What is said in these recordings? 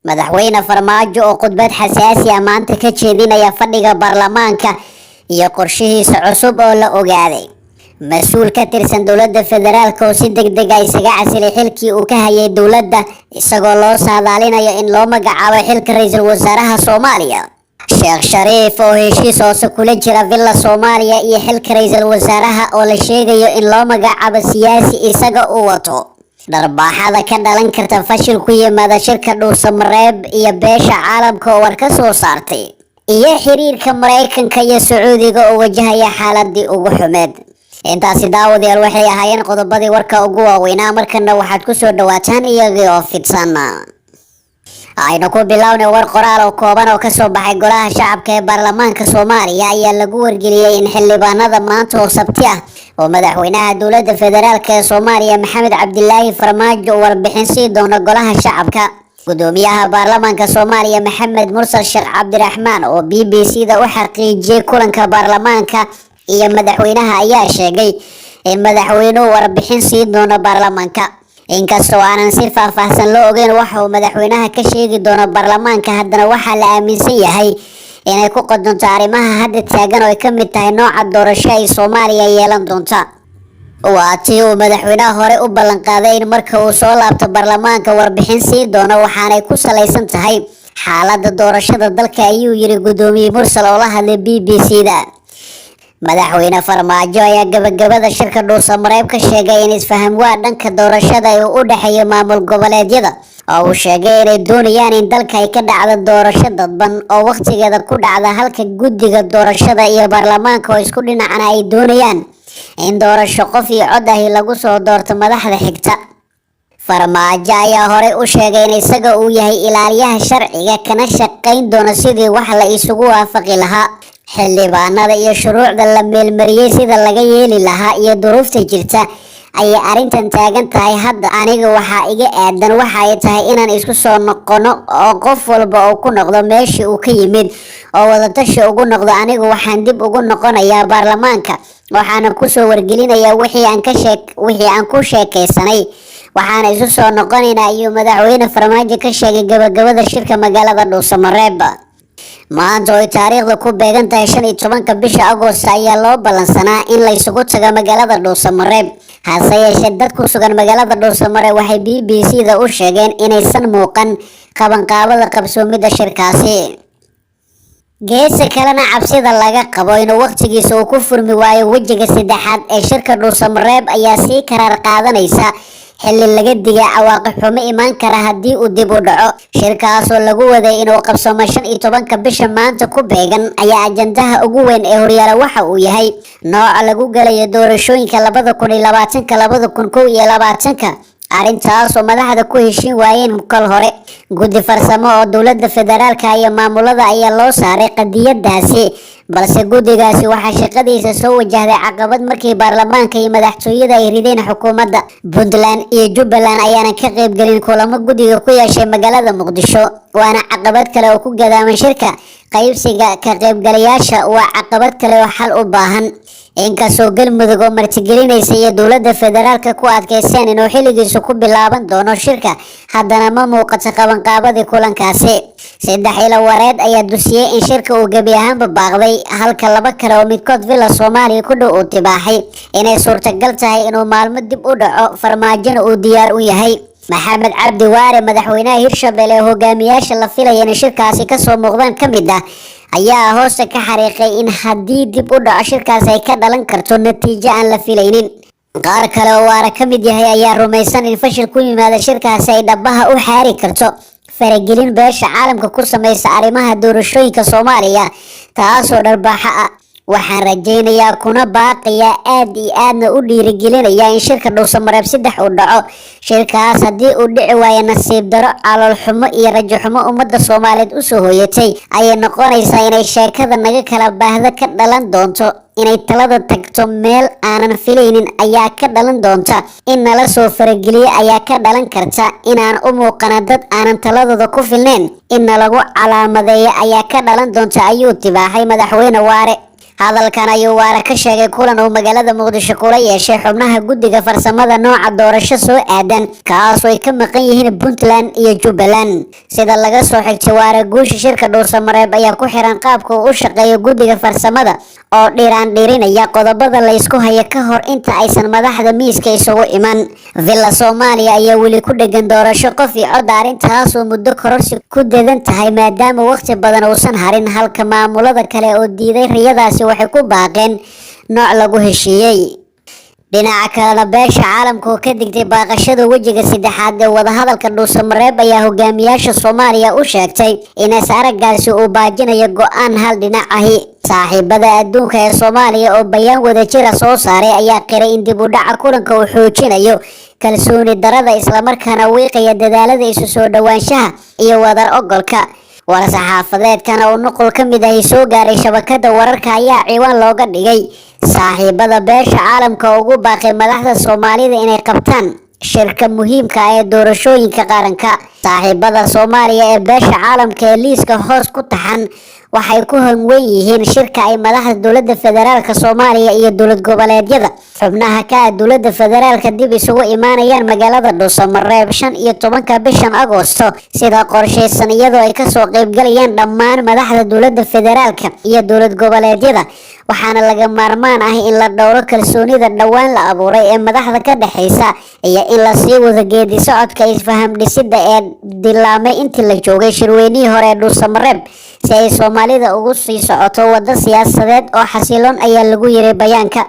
Madaxweyne Farmaajo oo khudbad xasaasi ah maanta ka jeedinaya fadhiga baarlamaanka iyo qorshihiisa cusub oo la ogaaday. Mas-uul ka tirsan dowladda federaalka oo si deg deg ah isaga casilay xilkii uu ka hayay dowladda, isagoo loo saadaalinayo in loo magacaabo xilka ra-iisul wasaaraha Soomaaliya. Sheekh Shariif oo heshiis hoose kula jira Villa Soomaaliya iyo xilka ra-iisul wasaaraha oo la sheegayo in loo magacaabo siyaasi isaga uu wato. Dharbaaxada ka dhalan karta fashil ku yimaada shirka Dhuusamareeb iyo beesha caalamka oo war ka soo saartay, iyo xiriirka Maraykanka iyo Sacuudiga oo wajahaya xaaladii ugu xumeed. Intaasi, daawadayaal, waxay ahaayeen qodobadii warka ugu waaweynaa. Markana waxaad kusoo dhawaataan iyagii oo fidsan. Aynu ku bilownay war qoraal oo kooban oo kasoo baxay Golaha Shacabka ee Baarlamaanka Soomaaliya ayaa lagu wargeliyey in xildhibaanada maanta oo Sabti ah oo madaxweynaha dowladda federaalk ee Soomaaliya, Maxamed Cabdilaahi Farmaajo, uu warbixin sii doono Golaha Shacabka. Gudoomiyaha baarlamaanka Soomaaliya, Maxamed Mursal Sheekh Cabdiraxmaan, oo BBC da u xaqiijiyey kulanka baarlamaanka iyo madaxweynaha, ayaa sheegay in madaxweynuhu warbixin sii doono baarlamaanka. Inkastoo aanan si faahfaahsan loo ogeyn waxa uu madaxweynaha ka sheegi doono baarlamaanka, haddana waxaa la aaminsan yahay inay ku qodonto arrimaha hadda taagan oo ay ka mid tahay nooca doorasho ay Soomaaliya yeelan doonta. Waa tii uu madaxweynaha hore u ballanqaaday in marka uu soo laabto baarlamaanka warbixin sii doono, waxaanay ku salaysan tahay xaalada doorashada dalka, ayuu yiri gudoomiye Mursal oo la hadlay BBC da. Madaxweyne Farmaajo ayaa gabagabada shirka Dhuusamareeb ka sheegay in isfaham waa dhanka doorashada ee u dhexeeya maamul goboleedyada, oo uu sheegay inay doonayaan in dalka ay ka dhacdo doorasho dadban oo wakhtigeeda ku dhacda, halka guddiga doorashada iyo baarlamaanka oo isku dhinacna ay doonayaan in doorasho qof iyo cod ahi lagu soo doorto madaxda xigta. Farmaajo ayaa horey u sheegay in isaga uu yahay ilaaliyaha sharciga, kana shaqayn doono sidii wax la isugu waafaqi lahaa xildhibaanada iyo shuruucda la meelmariyey sida laga yeeli lahaa iyo duruufta jirta ayay arrintan taagan tahay. Hadda aniga waxaa iga aadan waxa ay tahay inaan isku soo noqono oo qof walba uu ku noqdo meeshii uu ka yimid oo wadatashi ugu noqdo. Anigu waxaan dib ugu noqonayaa baarlamaanka, waxaana kusoo wargelinayaa wixii aan ku sheekaysanay, waxaana isu soo noqonaynaa, ayuu madaxweyne Farmaajo ka sheegay gabagabada shirka magaalada Dhuusamareeb. Maanta oo ay taariikhda ku beegan tahay 15-ka bisha Agoost ayaa loo ballansanaa in la isugu tago magaalada Dhuusamareeb. Hase yeeshee, dad ku sugan magaalada Dhuusamareeb waxay BBC da u sheegeen inaysan muuqan qabanqaabada qabsoomidda shirkaasi. Geesa kalena, cabsida laga qabo inuu waqtigiisa uu ku furmi waayo wejiga saddexaad ee shirka Dhuusamareeb ayaa sii karaar qaadanaysa, xilli laga digay cawaaqib xumo imaan kara haddii uu dib u dhaco. Shirkaasoo lagu waday inuu qabsoomo 15-ka bisha maanta ku beegan ayaa ajandaha ugu weyn ee horyaala waxa uu yahay nooca lagu galayo doorashooyinka 2020-ka, 2021-ka, arrintaasoo madaxda ku heshiin waayeen kol hore. Guddi farsamo oo dowladda federaalka iyo maamulada ayaa loo saaray qadiyadaasi, balse guddigaasi waxaa shaqadiisa soo wajahday caqabad markii baarlamaanka iyo madaxtooyada ay rideen xukuumadda. Puntland iyo Jubbaland ayaana ka qaybgelin kulamo guddiga ku yeeshay magaalada Muqdisho, waana caqabad kale oo ku gadaaman shirka. Qaybsiga ka qaybgalayaasha waa caqabad kale oo xal u baahan, inkastoo Galmudug oo martigelinaysa iyo dowladda federaalka ku adkaysteen inuu xilligiisu ku bilaaban doono shirka, haddana ma muuqato qabanqaabadii kulankaasi. Saddex ilo wareed ayaa dusiyey in shirka uu gebi ahaanba baaqday, halka laba kale oo midkood Villa Soomaaliya ku dhow uu tibaaxay inay suurtagal tahay inuu maalmo dib u dhaco, Farmaajona uu diyaar u yahay. Maxamed Cabdi Waare, madaxweynaha Hirshabelle ee hogaamiyaasha la filaya inay shirkaasi kasoo muuqdaan ka mid ah, ayaa hoosta ka xariiqay in haddii dib u dhaco shirkaas ay ka dhalan karto natiijo aan la filaynin. Qaar kale oo Waara ka mid yahay ayaa rumaysan in fashil ku yimaada shirkaasi ay dhabaha u xaari karto faragelin beesha caalamka ku samaysa arrimaha doorashooyinka Soomaaliya, taasoo dharbaaxo ah. Waxaan rajaynayaa, kuna baaqayaa, aad iyo aadna u dhiirigelinayaa in shirka Dhuusamareeb 3 uu dhaco. Shirkaas haddii uu dhici waayo, nasiib daro, calool xumo iyo rajo xumo ummadda Soomaaliyeed usoo hooyatay ayay noqonaysaa, inay sheekada naga kala baahdo ka dhalan doonto, inay talada tagto meel aanan filaynin ayaa ka dhalan doonta, in nala soo farageliye ayaa ka dhalan karta, inaan u muuqana dad aanan taladooda ku filnayn, in nalagu calaamadeeyo ayaa ka dhalan doonta, ayuu tibaaxay madaxweyne Waare. Hadalkan ayuu Waare ka sheegay kulan uu magaalada Muqdisho kula yeeshay xubnaha guddiga farsamada nooca doorasho soo aadan, kaasoo ay ka maqan yihiin Puntland iyo Jubbaland. Sida laga soo xigtay Waare, guusha shirka Dhuusamareeb ayaa ku xiran qaabka uu u shaqeeyo guddiga farsamada oo dhiraan dhirinaya qodobada la isku hayo ka hor inta aysan madaxda miiska isugu iman. Villa Soomaaliya ayaa weli ku dhegan doorasho qof iyo cod, arrintaas oo muddo kororsi ku dedan tahay maadaama waqti badan uusan harin, halka maamulada kale oo diiday riyadaasi waxay ku baaqeen nooc lagu heshiiyey. Dhinaca kalena, beesha caalamka oo ka digtay baaqashada wejiga saddexaad ee wadahadalka Dhuusamareeb ayaa hogaamiyaasha Soomaaliya u sheegtay in is araggaasi uu baajinayo go-aan hal dhinac ahi. Saaxiibada adduunka ee Soomaaliya oo bayaan wadajira soo saaray ayaa qiray in dib u dhaca kulanka uu xoojinayo kalsooni darada, islamarkaana wiiqaya dadaalada isu soo dhowaanshaha iyo wadar ogolka. War-saxaafadeedkan oo nuqul ka mid ahi soo gaaray shabakada wararka ayaa ciwaan looga dhigay "Saaxiibada beesha caalamka ugu baaqay madaxda Soomaalida inay qabtaan shirka muhiimka ah ee doorashooyinka qaranka". Saaxiibada Soomaaliya ee beesha caalamka ee liiska hoos ku taxan waxay ku hanweyn yihiin shirka ay madaxda dowladda federaalka Soomaaliya iyo dowlad goboleedyada xubnaha ka ah dowladda federaalka dib isugu imaanayaan magaalada Dhuusamareeb 15-ka bishan Agoosto sida qorshaysan, iyadoo ay kasoo qeybgalayaan dhammaan madaxda dowladda federaalka iyo dowlad goboleedyada. Waxaana laga maarmaan ah in la dhowro kalsoonida dhowaan la abuuray ee madaxda ka dhexeysa iyo in lasii wado geedi socodka isfaham dhisida ee dilaamay intii la joogay shirweynihii hore ee Dhuusamareeb, si ay Soomaalida ugu sii socoto waddo siyaasadeed oo xasiloon, ayaa lagu yiri bayaanka.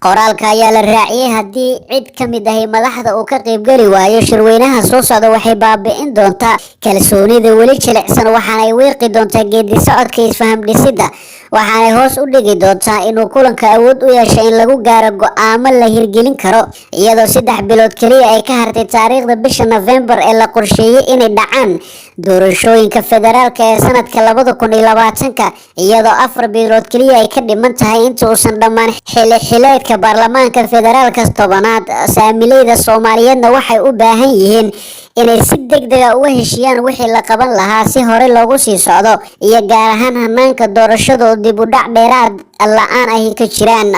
Qoraalka ayaa la raaciyey: "Haddii cid ka mid ahi madaxda uu ka qaybgeli waayo shirweynaha soo socda, waxay baabi'in doontaa kalsoonida weli jilicsan, waxaanay wiiqi doontaa geedi socodka isfaham dhisidda, waxaanay hoos u dhigi doontaa inuu kulanka awood u yeesho in lagu gaaro go-aamo la hirgelin karo." Iyadoo 3 bilood keliya ay ka hartay taariikhda bisha Nofembar ee la qorsheeyey inay dhacaan doorashooyinka federaalka ee sanadka 2020-ka, iyadoo 4 bilood keliya ay ka dhiman tahay inta uusan dhammaan xili xileedka baarlamaanka federaalka 10aad, saamileyda Soomaaliyeedna waxay u baahan yihiin inay si degdega uga heshiiyaan wixii la qaban lahaa si hore loogu sii socdo, iyo gaar ahaan hanaanka doorashada oo dib u dhac dheeraad la-aan ahi ka jiraan.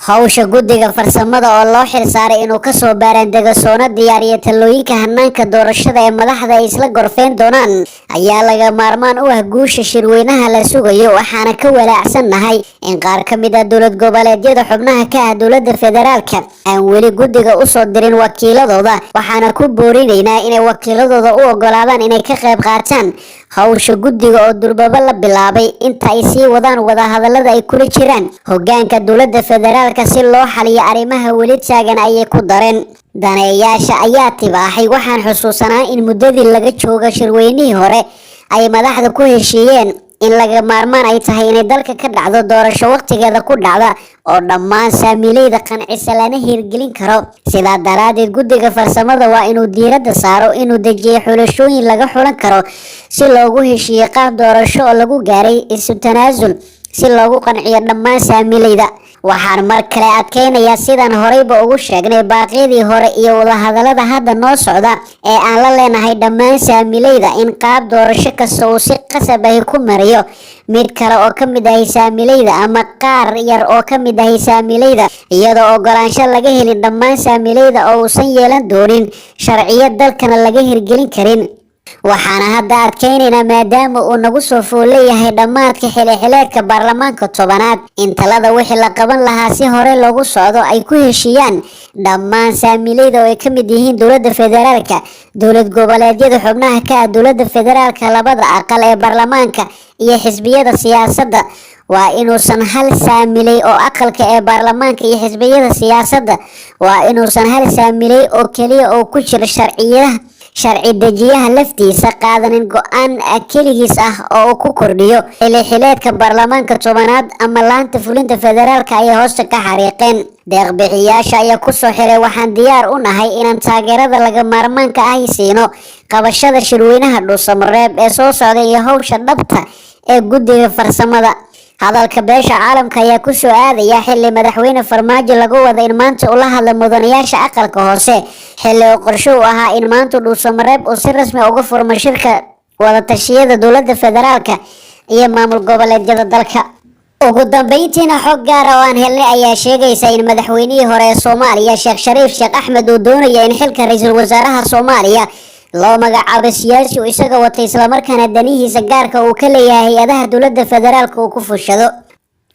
Hawsha guddiga farsamada oo loo xilsaaray inuu kasoo baaraandego soona diyaariyo talooyinka hanaanka doorashada ee madaxda ay isla gorfeyn doonaan ayaa laga maarmaan u ah guusha shirweynaha la sugayo. Waxaana ka walaacsannahay in qaar ka mid ah dowlad goboleedyada xubnaha ka ah dowladda federaalka aan weli guddiga usoo dirin wakiiladooda, waxaana ku boorinaynaa inay wakiiladooda u ogolaadaan inay ka qayb qaataan hawsha guddiga oo durbaba la bilaabay, inta ay sii wadaan wadahadalada ay kula jiraan hogaanka dowladda federaalka si loo xaliyo arrimaha weli taagan, ayay ku dareen. Daneeyaasha ayaa tibaaxay: "Waxaan xusuusanaa in muddadii laga jooga shirweynihii hore ay madaxda ku heshiiyeen in laga maarmaan ay tahay inay dalka ka dhacdo doorasho waqtigeeda ku dhacda oo dhammaan saamileyda qancisa, lana hirgelin karo. Sidaa daraaddeed, guddiga farsamada waa inuu diiradda saaro inuu dejiyo xulashooyin laga xulan karo si loogu heshiiyo qaab doorasho oo lagu gaaray isu tanaasul, si loogu qanciyo dhammaan saamileyda. Waxaan mar kale adkaynayaa, sidaan horeyba ugu sheegnay baaqyadii hore iyo wadahadalada hadda noo socda ee aan la leenahay dhammaan saamileyda, in qaab doorasho kasta uu si qasab ahi ku mariyo mid kale oo ka mid ahi saamileyda ama qaar yar oo ka mid ahi saamileyda, iyadoo ogolaansho laga helin dhammaan saamileyda oo uusan yeelan doonin sharciyad, dalkana laga hirgelin karin. Waxaana hadda adkaynaynaa, maadaama uu nagu soo foolleeyahay dhammaadka xilixileedka baarlamaanka 10aad, in talada wixii la qaban lahaa si hore loogu socdo ay ku heshiiyaan dhammaan saamileyda oo ay ka mid yihiin dowladda federaalka, dowlad goboleedyada xubnaha ka ah dowladda federaalka, labada aqal ee baarlamaanka iyo xisbiyada siyaasadda. Waa inuusan hal saamiley oo aqalka ee baarlamaanka iyo xisbiyada siyaasadda, waa inuusan hal saamiley oo keliya oo ku jira sharciyaha sharci dejiyaha laftiisa qaadanin go-aan keligiis ah oo uu ku kordhiyo xilixileedka baarlamaanka 10aad ama laanta fulinta federaalka," ayay hoosta ka xariiqeen. Deeqbixiyaasha ayaa kusoo xiray: "Waxaan diyaar u nahay inaan taageerada laga maarmaanka ahi siino qabashada shirweynaha Dhuusamareeb ee soo socda iyo howsha dhabta ee guddiga farsamada." Hadalka beesha caalamka ayaa kusoo aadaya xili madaxweyne Farmaajo lagu wada in maanta ula hadla mudanayaasha aqalka hoose, xili uu qorsho u ahaa in maanta Dhuusamareeb uu si rasmi uga furmo shirka wadatashiyada dowladda federaalka iyo maamul goboleedyada dalka. Ugu dambeyntiina, xog gaara oo aan helnay ayaa sheegaysa in madaxweynihii hore ee Soomaaliya, Sheekh Shariif Sheekh Axmed, uu doonaya in xilka ra-iisul wasaaraha Soomaaliya loo magacaabo siyaasi uu isaga watay, islamarkaana danihiisa gaarka uu ka leeyahay hay-adaha dowladda federaalka uu ku fushado.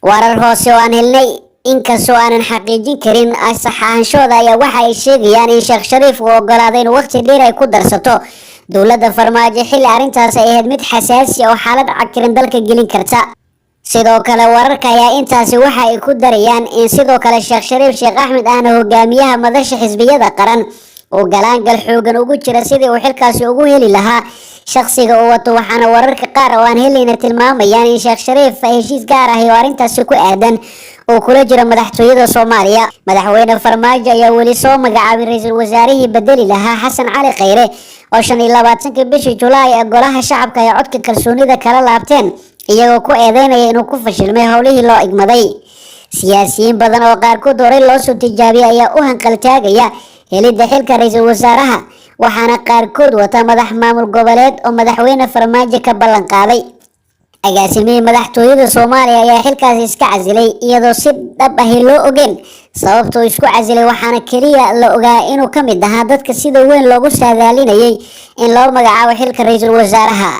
Warar hoose oo aan helnay, inkastoo aanan xaqiijin karin saxaanshooda, ayaa waxa ay sheegayaan in Sheekh Shariif uu ogolaaday in waqti dheer ay ku darsato dowladda Farmaajo, xilli arrintaas ay ahayd mid xasaasi oo xaalad cakiran dalka gelin karta. Sidoo kale, wararka ayaa intaasi waxa ay ku darayaan in sidoo kale Sheekh Shariif Sheekh Axmed, ahna hogaamiyaha Madasha Xisbiyada Qaran, uu galaangal xoogan ugu jira sidii uu xilkaasi ugu heli lahaa shakhsiga uu wato. Waxaana wararka qaar oo aan helayna tilmaamayaan in Sheekh Shariif heshiis gaar ahi oo arrintaasi ku aadan uu kula jiro madaxtooyada Soomaaliya. Madaxweyne Farmaajo ayaa weli soo magacaabay ra-iisul wasaarihii bedeli lahaa Xasan Cali Khayre, oo 25-kii bishii Julaay ee golaha shacabka ay codka kalsoonida kala laabteen, iyagoo ku eedeynaya inuu ku fashilmay howlihii loo igmaday. Siyaasiyiin badan oo qaarkood horey loosoo tijaabiyay ayaa u hanqaltaagaya helidda xilka ra-iisul wasaaraha, waxaana qaarkood wata madax maamul goboleed oo madaxweyne Farmaajo ka ballan qaaday. Agaasimihii madaxtooyada Soomaaliya ayaa xilkaasi iska casilay, iyadoo si dhab ahi loo ogeyn sababta uu isku casilay, waxaana keliya la ogaa inuu ka mid ahaa dadka sida weyn loogu saadaalinayay in loo magacaabo xilka ra-iisul wasaaraha.